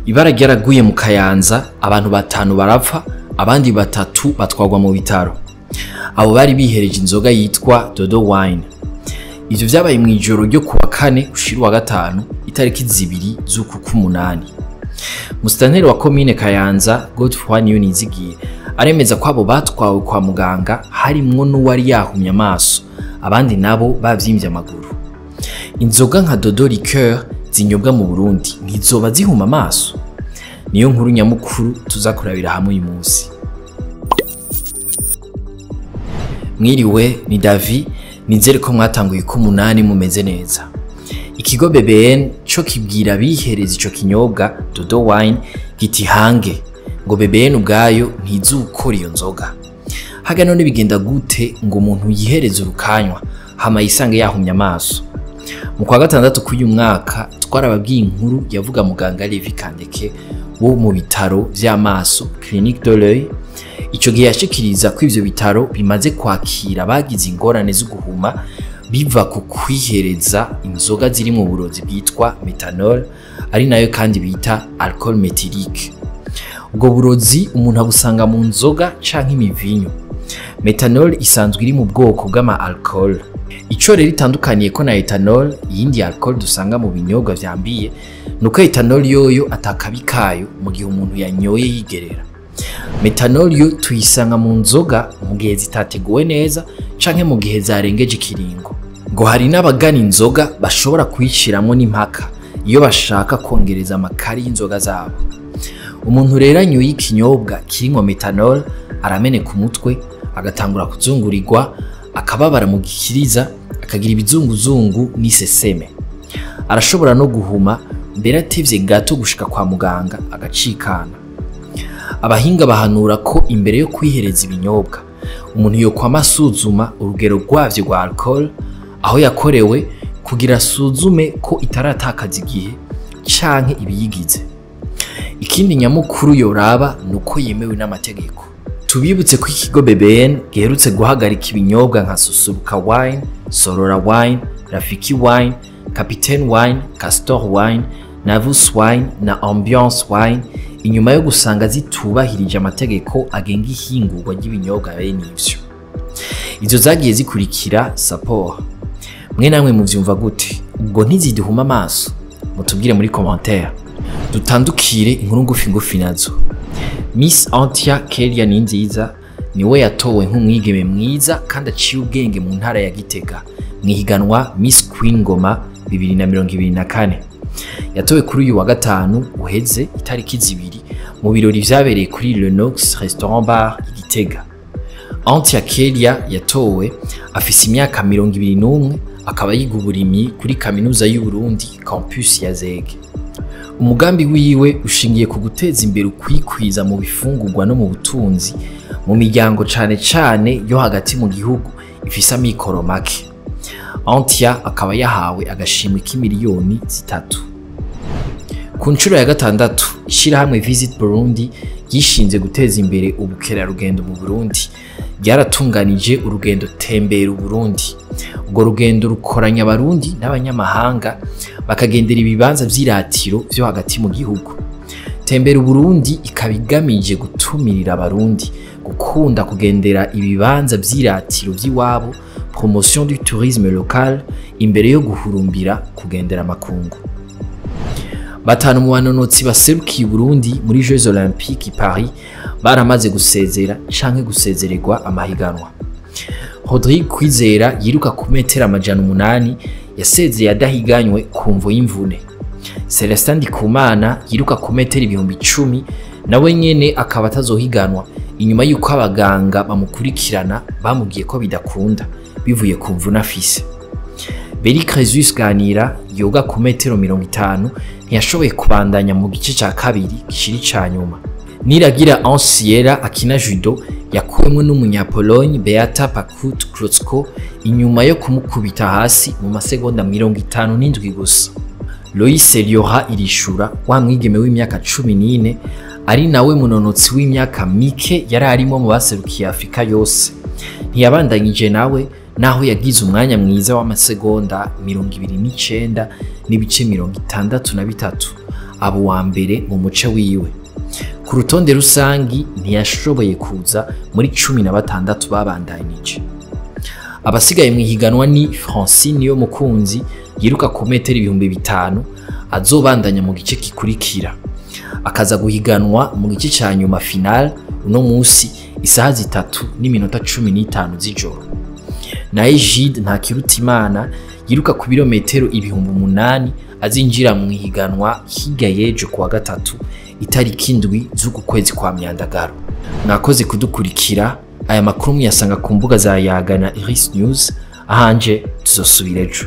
Ibara ryaraguye mu Kayanza, abantu batanu barapfa, abandi batatu batwarwa mu bitaro. Abo bari bihereje inzoga yitwa Dodo Wine. Ivyo vyabaye mw'ijoro ryo kuwa kane ushira uwa gatanu, itariki 2 z'uku k'umunani. Musitanteri wa komine Kayanza, Godefroid Niyonizigiye, aremeza ko abo batwawe kwa muganga harimwo n'uwari yahumye amaso, abandi nabo bavyimvye amaguru. Inzoga nka Dodo Liqueur zinyobwa mu Burundi ntizoba zihuma amaso? Niyo nkuru nyamukuru tuzakurabira hamwe uyu munsi. Mwiriwe, ni Davi, nizere ko mwatanguye ko umunani mumeze neza. Ikigo BBN co kibwira abihereza ico kinyobwa Dodo Wine giti hange ngo BBN ubwayo ntizukora iyo nzoga. Haga none bigenda gute ngo umuntu yihereze urukanywa hama yisange yahumye amaso? Mu kwa gatandatu k'uyu mwaka twarababwiye inkuru yavuga muganga Levi Kandeke wo mu bitaro vy'amaso Clinique de l'Oeil. Ico gihe yashikiriza ko ivyo bitaro bimaze kwakira bagize ingorane zo guhuma biva ku kwihereza inzoga ziri mu burozi bwitwa methanol, ari nayo kandi bita alcool méthylique. Ubwo burozi umuntu abusanga mu nzoga canke imivinyu. Methanol isanzwe iri mu bwoko bw'ama alcool. Ico rero itandukaniye ko na ethanol, iyindi alcool dusanga mu binyobwa vyambiye, nuko ethanol yoyo atakabi kayo mu gihe umuntu yanyoye yigerera. Methanol yo tuyisanga mu nzoga mu gihe zitateguwe neza canke mu gihe zarengeje ikiringo. Ngo hari n'abagana inzoga bashobora kuyishiramwo n'impaka iyo bashaka kongereza amakari y'inzoga zabo. Umuntu rero anyoye ikinyobwa kirimwo methanol arameneka umutwe, agatangura kuzungurirwa, akababara mu gikiriza, akagira ibizunguzungu n'iseseme. Arashobora no guhuma mbere atevye gato gushika kwa muganga agacikana. Abahinga bahanura ko imbere yo kwihereza ibinyobwa umuntu yokwama asuzuma urugero rwavyo rwa alcool aho yakorewe kugira asuzume ko itaratakaza igihe canke ibiyigize. Ikindi nyamukuru yoraba nuko yemewe n'amategeko. Tubibutse ko ikigo BBN giherutse guhagarika ibinyobwa nka Susuruka Wine, Sorora Wine, Rafiki Wine, Capitaine Wine, Castor Wine, Navus Wine na Ambiance Wine inyuma yo gusanga zitubahirije amategeko agenga ihingurwa ry'ibinyobwa bene ivyo. Izo zagiye zikurikira Sapor. Mwe namwe muvyumva gute? Ubwo ntiziduhuma amaso? Mutubwire muri commentaire. Dutandukire inkuru ngufi ngufi nazo. Miss Antia Kelia Ninziza niwe yatowe nk'umwigeme mwiza kandi aciye ubwenge mu ntara ya Gitega mwihiganwa Miss Queen Ngoma 2024. Yatowe kuri uyu wa gatanu uheze itariki 2 mu birori vyabereye kuri Lenox Restaurant Bar i Gitega. Antia Kelia yatowe afise imyaka 21, akaba yiga uburimyi kuri kaminuza y'u Burundi campus ya Zege. Umugambi wiwe ushingiye ku guteza imbere ukwikwiza mu bifungurwa no mu butunzi mu miryango cane cane yo hagati mu gihugu ifise amikoro make. Antia akaba yahawe agashimwe k'imiliyoni 3. Ku nshuro ya gatandatu, ishirahamwe Visit Burundi ryishinze guteza imbere ubukerarugendo mu Burundi ryaratunganije urugendo Tembera Uburundi. Urwo rugendo rukoranya abarundi n'abanyamahanga bakagendera ibibanza vy'iratiro vyo hagati mu gihugu. Tembera Uburundi ikaba igamije gutumirira abarundi gukunda kugendera ibibanza vy'iratiro vy'iwabo, promotion du tourisme local, imbere yo guhurumbira kugendera amakungu. Batanu mu banonotsi baserukiye Burundi muri Jeux Olympiques i Paris baramaze gusezera canke gusezererwa amahiganwa. Rodrigue Kwizera yiruka ku metero 800 yasezeye adahiganywe ku mvo y'imvune. Celestin Ndikumana yiruka ku metero 10,000 nawe nyene akaba atazohiganwa inyuma yuko abaganga bamukurikirana bamubwiye ko bidakunda bivuye ku mvune afise. Beri Cresus Ganira yoga ku metero 50 ntiyashoboye kubandanya mu gice ca kabiri gishiri ca nyuma. Niragira Ansiera akina judo yakuwemwo n'umunyapologne Beata Pakut Klotsko inyuma yo kumukubita hasi mu masegonda 57 gusa. Loïs Eliora Irishura wa mwigeme w'imyaka 14 ari nawe munonotsi w'imyaka mike yari arimo mu baserukiye Afrika yose, ntiyabandanyije nawe naho yagize umwanya mwiza w'amasegonda 29 n'ibice 63, Aba uwa mbere mu muce wiwe. Ku rutonde rusangi ntiyashoboye kuza muri 16 babandanije. Abasigaye mu ihiganwa ni Francine Niyomukunzi yiruka ku metero 5000, azobandanya mu gice gikurikira, akaza guhiganwa mu gice ca nyuma, final, uno musi isaha 3:15 z'ijoro. Na Egide Ntakirutimana yiruka ku birometero 8000 azinjira mu ihiganwa hirya y'ejo kuwa gatatu, itariki 7 z'uku kwezi kwa Myandagaro. Mwakoze kudukurikira. Aya makuru muyasanga ku mbuga za Yaga na Iris News. Ahanje tuzosubira ejo.